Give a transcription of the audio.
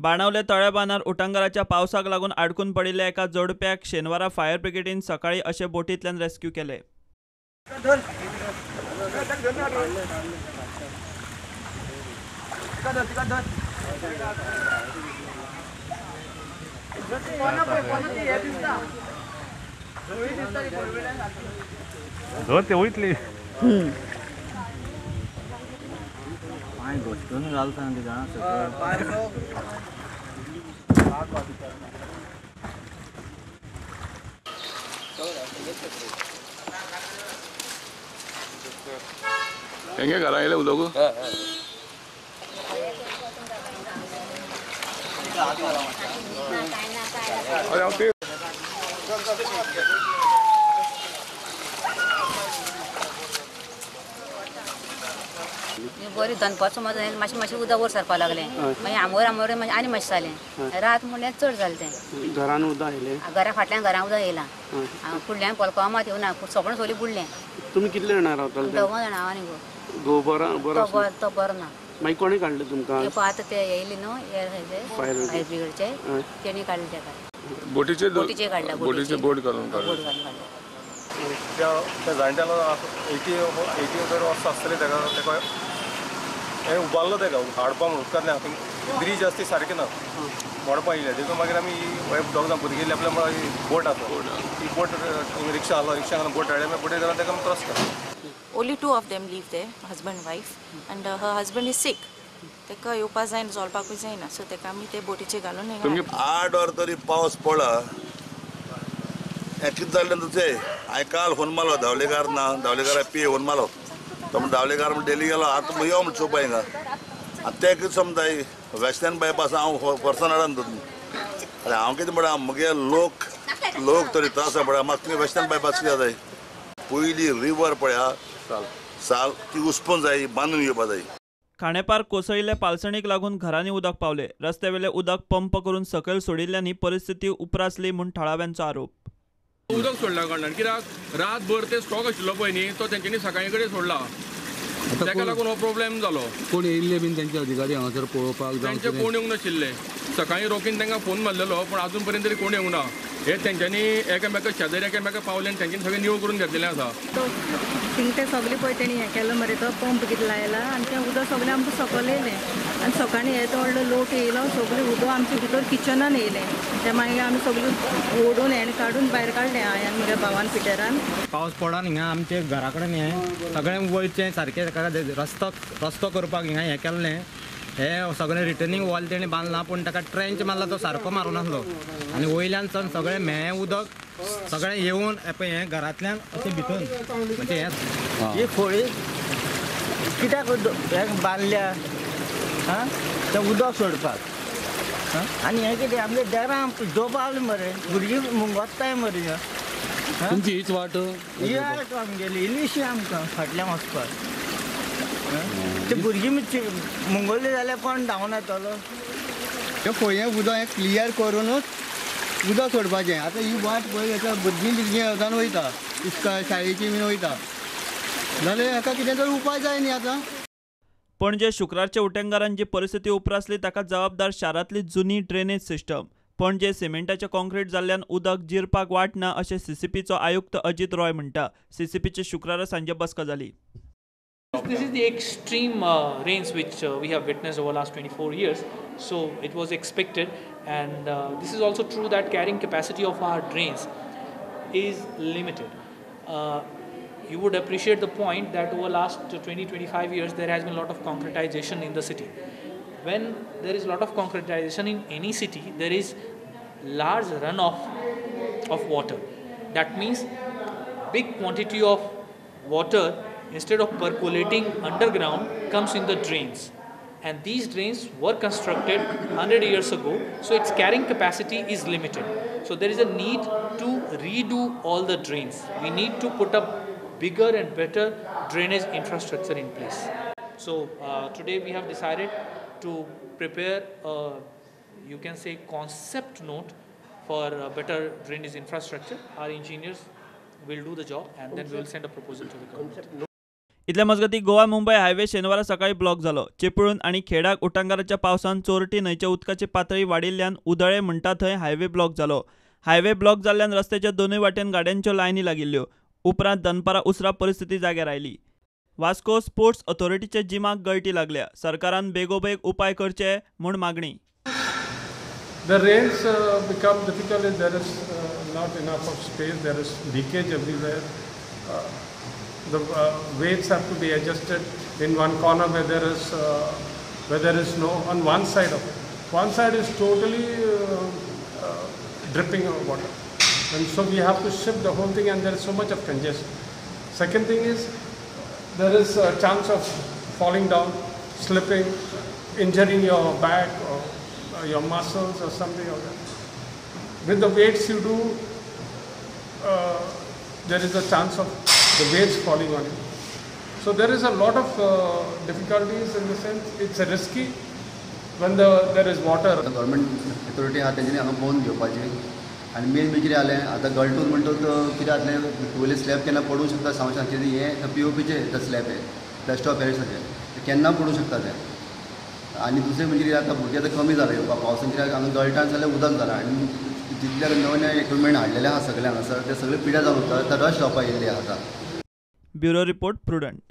बाणावले तळ्याबांदार उटंगाराच्या पावसाक लागून आडकून पडिल्ल्या एका जोडप्याक शेनवारा फायर ब्रिगेडीन सकाळी अशे बोटींतल्यान रेस्क्यू केले. हेंगे घरा येयले उदक. अरे हांव ते बरी दनपारचो मातशें मातशें मातशें उदक वयर सरपाक लागलें. मागीर आमोर आमोर मागीर आनी मातशें जालें. रात म्हणल्यार चड जालें तें. घरान उदक आयलें? घरा फाटल्यान घरान उदक येयलां. फुडल्यान पोलकां मात येवना, सगळें सोली बुडलें. तुमी कितले जाणां रावताले? दोगां जाणां हांव आनी घोव. घोव बरो? तो बरो ना. मागीर कोणें काडलें तुमकां? आतां ते येयले न्हू फायर ब्रिगेडचे, तेणी काडलें तेका. बोटीचेर काडला, बोटीचेर बोट घालून काडलें. त्या जाणट्यालो 80 वर्सां आसतली तेका, तेका हें उबारलो तेका हाडपा म्हणून उदकांतल्यान. ब्रीज आसा ती सारकी ना, मोडपा येयल्या. देखून मागीर आमी दोग जाण भुरगीं आपल्या बोट आसा ती बोट रिक्षा आसलो, रिक्षा घालून बोट हाडली, मागीर बोटीर घालून तेका आमी क्रॉस केलो. Only two of them live there, husband wife, and her husband is sick. तेका येवपा जायना, चलपाकूय जायना, सो तेका आमी ते बोटीचेर घालून 8 वर तरी पावस पडला. हें कितें जालें तुजें? हांवें काल फोन मारलो धावलेकार ना, धावलेकारा पी फोन मारलो. तो म्हण धावलेकार म्हण डेली गेलो, आतां यो म्हण चोवपा हिंगा. आतां तें कितें समजा वेस्टर्न बायपास हांव पर्सन हाडन तुमी. आनी हांव कितें म्हणटा, म्हगे लोक लोक तरी त्रास पळया, म्हाका तुमी वेस्टर्न बायपास कित्याक जाय? पयलीं रिवर पळया साल ती उसपून जाय, बांदून घेवपा जाय. खांडेपार कोसळिल्ले पालसणीक लागून घरांनी उदक पावले. रस्त्यावेले उदक पंप करून सकयल सोडिल्ल्यान ही परिस्थिती उप्रासली म्हूण थळाव्यांचो आरोप. उदक सोडला कारणान कित्याक रातभर ते स्टॉक आशिल्लो पळय न्ही, तो तेंच्यांनी सकाळी कडेन सोडला, ताका लागून हो प्रॉब्लेम जालो. कोण येयल्ले बीन तेंचे अधिकारी हांगासर पळोवपाक? तेंचे कोण येवंक नाशिल्ले. सकाळी रोकीन तांकां फोन मारलेलो, पूण आजून पर्यंत तरी कोण येवंक ना. हे तेंच्यांनी एकामेका शेजारी एकामेका पावले आनी तेंच्यांनी सगळें निवळ करून घेतलेलें आसा. थिंग ते सगळें पळय तेणी हें केलो मरे, तो पंप कितें लायला आनी तें उदक सगळें आमकां सकयल येयलें. आनी सकाळीं येदो व्हडलो लोट येयलो, सगळें उदक आमच्या भितर किचनान येयलें. तें मागीर आमी सगळें ओडून हेण काडून भायर काडलें हांवें आनी म्हज्या भावान पिटरान. पावस पडोन हिंगा आमच्या घरा कडेन हें सगळें वयचें सारकें रस्तो रस्तो करपाक हिंगा हें केल्लें. हे सगळें रिटर्निंग वॉल तेणें बांदला, पूण ताका ट्रेंच मारला तो सारको मारूं नासलो आनी वयल्यान सावन सगळें म्हेळें उदक सगळें येवन पळय हें घरांतल्यान अशें भितर म्हणजे हें ही फळी कित्याक बांदल्या आं, तें उदक सोडपाक. आनी हें कितें आमगे देरां जोपावलें मरे, भुरगीं मुंगोत्ताय मरे. तुमची हीच वाट? ही वाट आमगेली इल्लीशी आमकां फाटल्यान वचपाक. ते भुरगीं मुंगोल्ली जाल्यार कोण धांवन येतलो? तें फळयें उदक हें क्लियर करुनूच उदक सोडपाचें. आतां ही वाट पळय आतां भुरगीं बिरगीं वतान वयता, इस्काल शाळेची बीन वयता, जाल्यार हाका कितें तरी उपाय जाय न्ही आतां. पणजे शुक्रारच्या उटंगारान जी परिस्थिती उप्रासली ताका जबाबदार शारांतली जुनी ड्रेनेज सिस्टम. पणजे सिमेंटाचें कॉन्क्रीट जाल्ल्यान उदक जिरपाक वाट ना अशें सीसीपीचो आयुक्त अजित रॉय म्हणटा. सीसीपीची शुक्रारा सांजे बसका जाली. This is the extreme rains which we have witnessed over the last 24 years, so it was expected, and this is also true that carrying capacity of our drains is limited. You would appreciate the point that over the last 20-25 years there has been a lot of concretization in the city. When there is a lot of concretization in any city, there is large runoff of water. That means big quantity of water, instead of percolating underground, comes in the drains. And these drains were constructed 100 years ago, so its carrying capacity is limited. So there is a need to redo all the drains. We need to put up bigger and better drainage infrastructure in place. So today we have decided to prepare a, you can say, concept note for better drainage infrastructure. Our engineers will do the job and then we will send a proposal to the government. इतल्या मजगतीं Goa Mumbai highway शेनवारा सकाळी block जालो. चिपळूण आनी खेडाक उटंगाराच्या पावसान चोरटी न्हंयच्या उदकाची पातळी वाडिल्ल्यान उदळे म्हणटा थंय हायवे ब्लॉक जालो. हायवे ब्लॉक जाल्ल्यान रस्त्याच्या दोनूय वाटेन गाड्यांच्यो लायनी लागिल्ल्यो. उपरांत दनपारां उसरां परिस्थिती जाग्यार आयली. वास्को स्पोर्ट्स ऑथॉरिटीच्या जिमाक गळटी लागल्या. सरकारान बेगोबेग उपाय करचे म्हूण मागणी. The rains become difficult if there is not enough of space, there is leakage everywhere. The weights have to be adjusted in one corner where there is no, on one side of it. One side is totally dripping of water. And so we have to shift the whole thing, and there is so much of congestion. Second thing is, there is a chance of falling down, slipping, injuring your back or your muscles or something like that. With the weights you do, there is a chance of the weights falling on you. So there is a lot of difficulties in the sense, it's a risky when there is water. The government authority आहा तेंच्यांनी हांगा पळोवन घेवपाची. आनी main म्हणजे कितें जालें आतां गळटून म्हणटकच कितें जातलें, वयलें स्लॅब केन्ना पडूंक शकता सांगूंक शकना. कितें हें पी ओ पीचें स्लॅब हें प्लास्टर ऑफ पॅरिसाचें केन्ना पडूंक शकता तें. आनी दुसरें म्हणजे कितें आतां भुरगीं आतां कमी जालां येवपाक पावसान, कित्याक हांगा गळटान जाल्यार उदक जालां आनी जितले नवे नवे इक्विपमेंट हाडलेले आहा सगळे हांगासर ते सगळे पिड्यार जावन वता, आतां रश जावपाक येयल्ले आहा आतां. Bureau report, Prudent.